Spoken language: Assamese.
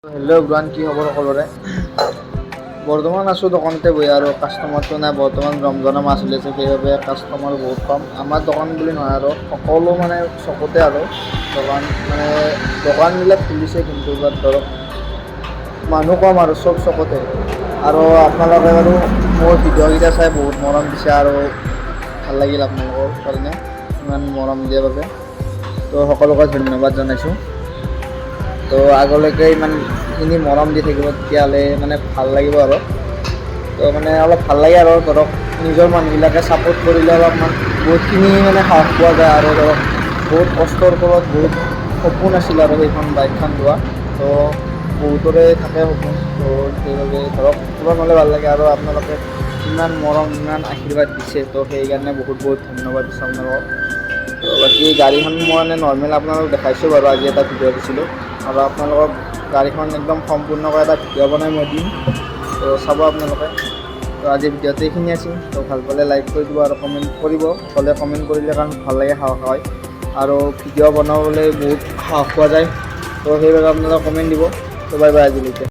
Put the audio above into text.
হেল্ল' এভৰিৱান, কি খবৰ সকলোৰে? বৰ্তমান আছোঁ দোকানতে বহি আৰু কাষ্টমাৰটো নাই। বৰ্তমান ৰমজানৰ মাহ চলি আছে, সেইবাবে কাষ্টমাৰ বহুত কম। আমাৰ দোকান বুলি নহয় আৰু সকলো মানে চকতে আৰু দোকান, মানে দোকানবিলাক খুলিছে, কিন্তু বাট ধৰক মানুহ কম আৰু চব চকতে। আৰু আপোনালোকে বাৰু মোৰ ভিডিঅ'কেইটা চাই বহুত মৰম দিছে আৰু ভাল লাগিল আপোনালোকৰ কাৰণে ইমান মৰম দিয়াৰ বাবে। তো সকলোকে ধন্যবাদ জনাইছোঁ। তো আগলৈকে ইমানখিনি মৰম দি থাকিব, তেতিয়াহ'লে মানে ভাল লাগিব আৰু। তো মানে অলপ ভাল লাগে আৰু ধৰক নিজৰ মানুহবিলাকে ছাপোৰ্ট কৰিলে অলপমান বহুতখিনি মানে সাহস পোৱা যায়। আৰু ধৰক বহুত কষ্টৰ ফলত বহুত সপোন আছিল আৰু সেইখন বাইকখন লোৱা। তো বহুতৰে থাকে সপোন, তো সেইবাবে ধৰক পূৰণ হ'লে ভাল লাগে। আৰু আপোনালোকে ইমান মৰম, ইমান আশীৰ্বাদ দিছে, তো সেইকাৰণে বহুত বহুত ধন্যবাদ দিছোঁ আপোনালোকক। তো বাকী গাড়ীখন মই মানে নৰ্মেল আপোনালোকক দেখাইছোঁ বাৰু, আজি এটা ভিডিঅ' দিছিলোঁ আৰু আপোনালোকক গাড়ীখন একদম সম্পূৰ্ণকৈ এটা ভিডিঅ' বনাই মই দিম, তো চাব আপোনালোকে। তো আজি ভিডিঅ'টো এইখিনি আছিল। তো ভাল পালে লাইক কৰি দিব আৰু কমেণ্ট কৰিব। হ'লে কমেণ্ট কৰিলে কাৰণ ভাল লাগে, সাহস হয় আৰু ভিডিঅ' বনাবলৈ বহুত সাহস পোৱা যায়। তো সেইবাবে আপোনালোকে কমেণ্ট দিব। তো বাই বাই আজিলৈকে।